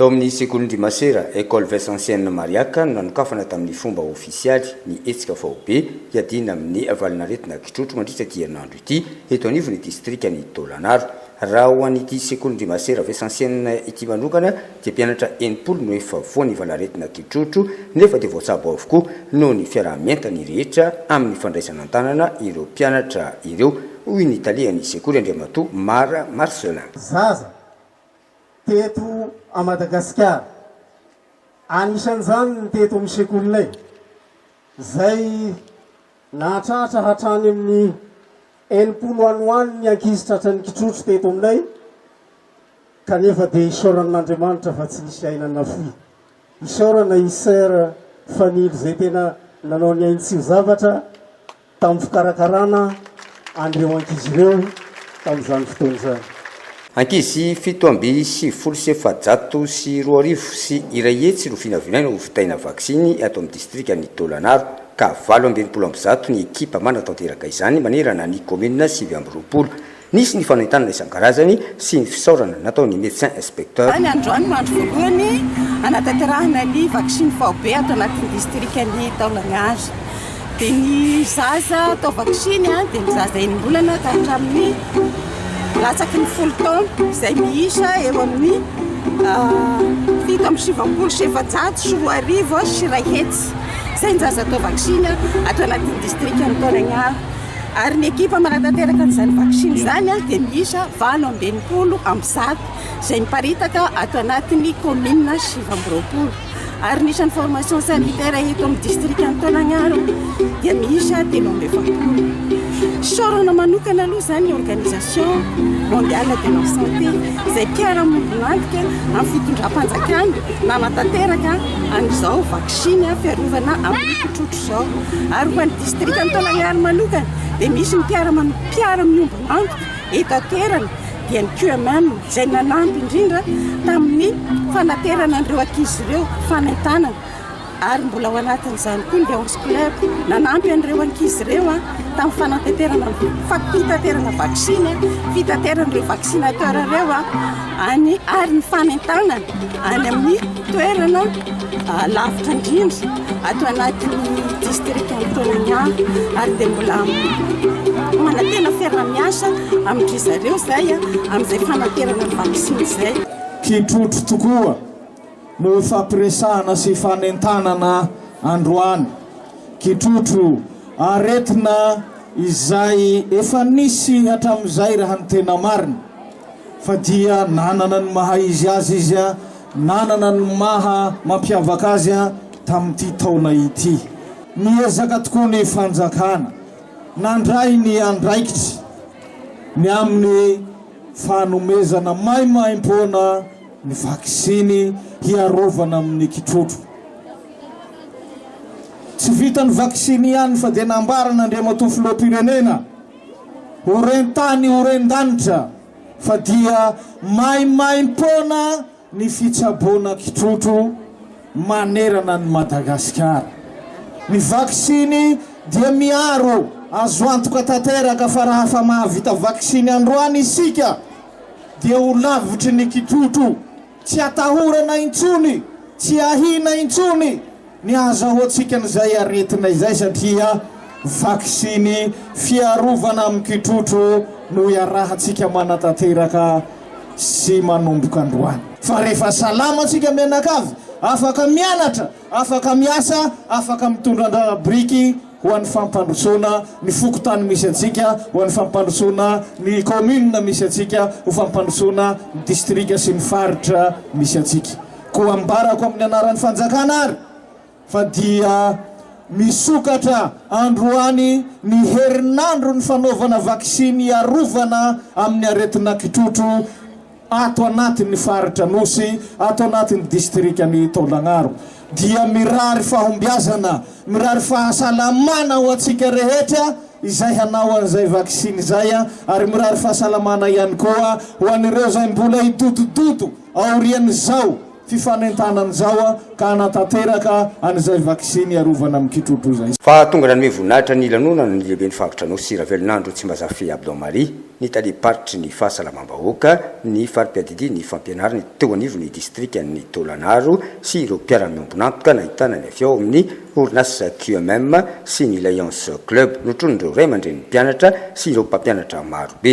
Tao amin'ny sekolin-dry Masera, Ecole Vincentienne Mariac, no nanokafana tamin'ny fomba ofisialy ny hetsika faobe hiadiana amin'ny valanaretina kitrotro mandritra ity herinandro ity eto anivon'ny distrikan'i Taolagnaro. Raha ho an'ity sekolin-dry Masera Vincentienne ity manokana dia mpianatra 60 no efa voan'ny valanaretina kitrotro nefa dia voatsabo avokoa noho ny fiaraha-mientan'ny rehetra amin'ny fandraisana an-tanana ireo mpianatra ireo, hoy ny talehan'ny sekoly Andriamatoa Mara Marcelin. Zaza teto a Madagasikara. Anisan'izany ny teto amin'ny sekolinay, izay nahatratra hatrany amin'ny 60 any ho any ny ankizy tratran'ny kitrotro teto aminay, kanefa dia isaoran'Andriamanitra fa tsy nisy aina nafoy. Isaorana i Sœur Fanilo izay tena nanao ny ainy tsy ho zavatra tamin'ny fikarakarana an'ireo ankizy ireo tamin'izany fotoana izany. Ankizy 2497 no vinavinaina ho vitaina vaksiny ato amin'ny distrikan'i Taolagnaro ka 168 ny ekipa manatanteraka izany manerana ny kaominina 29. Nisy ny fanentanana isan-karazany sy ny fisaorana nataon'ny Médecin Inspecteur. Ny androany no andro voalohany hanatanterahana ny vaksiny faobe ato anatin'ny distrikan'i Taolagnaro. Dia ny zaza atao vaksiny dia ny zaza enim-bolana ka hatramin'ny latsaky ny 10 taona izay miisa eo amin'ny 2197 2100. Izay ny zaza atao vaksiny ato anatin'ny distrikan'i Taolagnaro. Ary ny ekipa manatanteraka an'izany vaksiny izany dia miisa 168 izay miparitaka ato anatin'ny kaominina 29. Ary ny isan'ny formation sanitaire eto amin'ny distrikan'i Taolagnaro dia miisa 43. Isaorana manokana aloha izany ny Organisation mondiale de la santé izay mpiara-miombon'antoka amin'ny fitondram-panjakana nanatanteraka an'izao vaksiny fiarovana amin'ny kitrotro izao. Ary ho an'ny distrikan'i Taolagnaro manokana dia misy ny mpiara-miombon'antoka eto an-toerana dia ny QMM izay nanampy indrindra tamin'ny fanaterana an'ireo ankizy ireo fanentanana ary mbola ao anatin'izany koa ny Lions Club nanampy an'ireo ankizy ireo tamin'ny fanatanterana fitaterana vaksiny, fitaterana ireo vaccinateur ireo any ary ny fanentanana any amin'ny toerana lavitra indrindra ato anatin'ny distrikan'i Taolagnaro ary dia mbola manantena fiaraha-miasa amin-dry zareo izay amin'izay fanaterana ny vaksiny izay. Kitrotro tokoa no ifampiresahana sy ifanentanana androany. Kitrotro, aretina izay efa nisy hatramin'izay raha ny tena marina, fa dia nanana ny maha izy azy izy, nanana ny maha mampiavaka azy tamin'ity taona ity. Niezaka tokoa ny fanjakana nandray ny andraikitra ny amin'ny fanomezana maimaimpoana ny vaksiny hiarovana amin'ny kitrotro. Tsy vitan'ny vaksiny ihany fa dia nambaran'Andriamatoa Filoham-pirenena ho ren-tany ho ren-danitra fa dia maimaimpoana ny fitsaboana kitrotro manerana an'i Madagasikara. Ny vaksiny dia miaro, azo antoka tanteraka fa raha mahavita vaksiny androany isika dia ho lavitry ny kitrotro, tsy atahorana intsony, tsy ahiana intsony ny ahazahoantsika an'izay aretina izay satria vaksiny fiarovana amin'ny kitrotro no iarahantsika manatanteraka sy manomboka androany. Fa rehefa salama antsika mianakavy, afaka mianatra, afaka miasa, afaka mitondra anjara biriky ho an'ny fampandrosoana ny fokontany misy antsika, ho an'ny fampandrosoana ny commune misy antsika, ho fampandrosoana ny distrika sy ny faritra misy antsika. Koa ambarako amin'ny anaran'ny fanjakana ary fa dia misokatra androany ny herinandron'ny fanaovana vaksiny hiarovana amin'ny aretina kitrotro ato anatin'ny faritra Anosy, ato anatin'ny distrikan'i Taolagnaro. Dia mirary fahombiazana, mirary fahasalamana ho antsika rehetra izay hanao an'izay vaksiny izay ary mirary fahasalamana ihany koa ho an'ireo izay mbola hidodododo aorian'izao. fifanentanana izao ka hanatanteraka an'izay vaksiny hiarovana amin'ny kitrotro izay. Fa tonga nanome voninahitra ny lanonana ny lehiben'ny faritra Anosy Ravelonandro Tsimbazafy Abdon Marie, ny talem-paritry ny fahasalamam-bahoaka, ny fari-piadidian'ny fampianarana teo anivon'ny distrikan'i Taolagnaro sy ireo mpiara-miombon'antoka nahitana ny avy ao amin'ny orinasa QMM sy ny Lions Club, notronin'ireo ray aman-drenin'ny mpianatra sy ireo mpampianatra marobe.